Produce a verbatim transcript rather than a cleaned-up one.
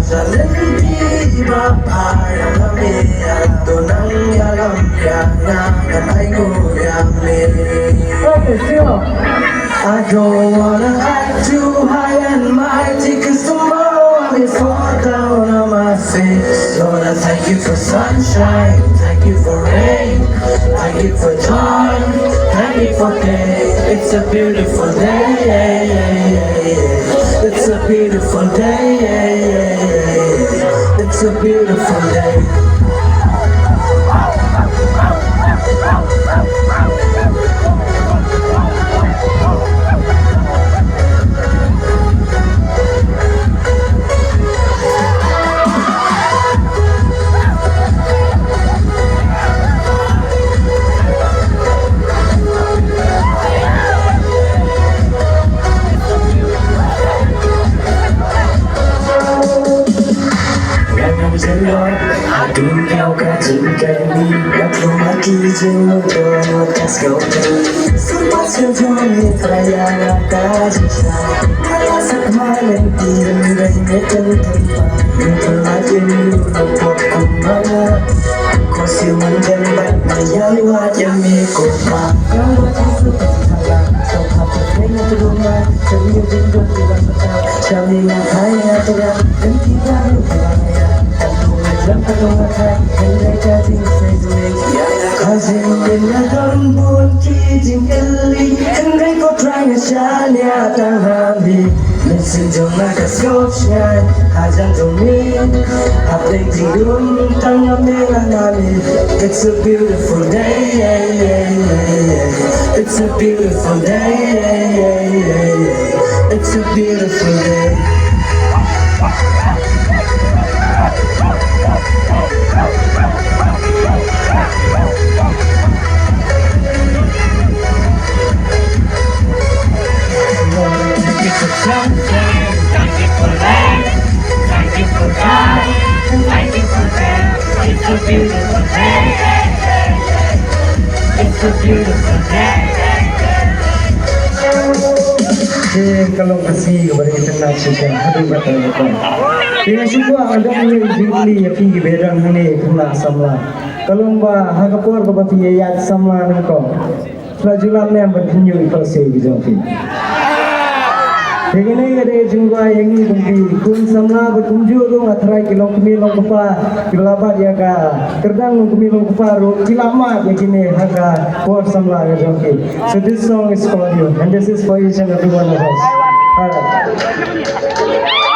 Sa lynti ba phai ïa me, ïa to nang ïalam ïa nga, ngan ai nguh ïa me. Okay, sing along. I don't wanna act too high and mighty, 'cause tomorrow I'll be fall down on my face. Lord, I thank you for sunshine, thank you for rain, thank you for joy, thank you for day. It's a beautiful day. It's a beautiful day. It's a beautiful day. Nga ngam jin lor, haduh ïa ka jingkyrni, nga tlot ma ki jingmut, let's go. Sumpat sien jong ngi Trai ïa ka jingshai. Ka la sak ma lynti, ngi dei ngi teng teng pa. Ngi teng ma jin yu na pop kum ma nga. Ko siew man jin bat na ïa lua jin mi ko ma. Ka lua jin su ka jin thala. So ka put ring to do ma. Sien yu jin dun di wan mata. Sha mi ma thai ïa tera. Kan ki ba yu ki ba ïa. Kan tu ma jam ka tu ma thai. Kan dei ka jing sai dui. Ka jingim nga don bun ki jingkylli, hynrei ko Trai nga shaniah tang ha me. Mynsiem jong nga ka sngewsih hajan jong me. Hapdeng jingdum tang nga me nga na me. It's a beautiful day. It's a beautiful day. It's a beautiful day. Thank you for sunshine, thank you for rain, thank you for joy, thank you for pain. It's a beautiful day, it's a beautiful day. Te ka long ka sngi kaba dei ka tynrai shisha haduh katta katta. Te nga shu kwah ban don ïa ka jingkylli ïa phi kiba ïadon hangne, khynnah samla. Ka long ba ha ka por kaba phi ïaid samla nyngkong, phi la ju lap ne em ban pynïoh ïa ka lawei ka jong phi? Te kane ka dei ka jingrwai ïa ngi kum ki khun samla bad kumjuh ruh nga tharai ki longkmie longkpa kiba la bat ïa ka kyrdan longkmie longkpa ruh ki la mad ïa kine ha ka por samla ka jong ki. So this song is for you and this is for each and every one of us. Alright.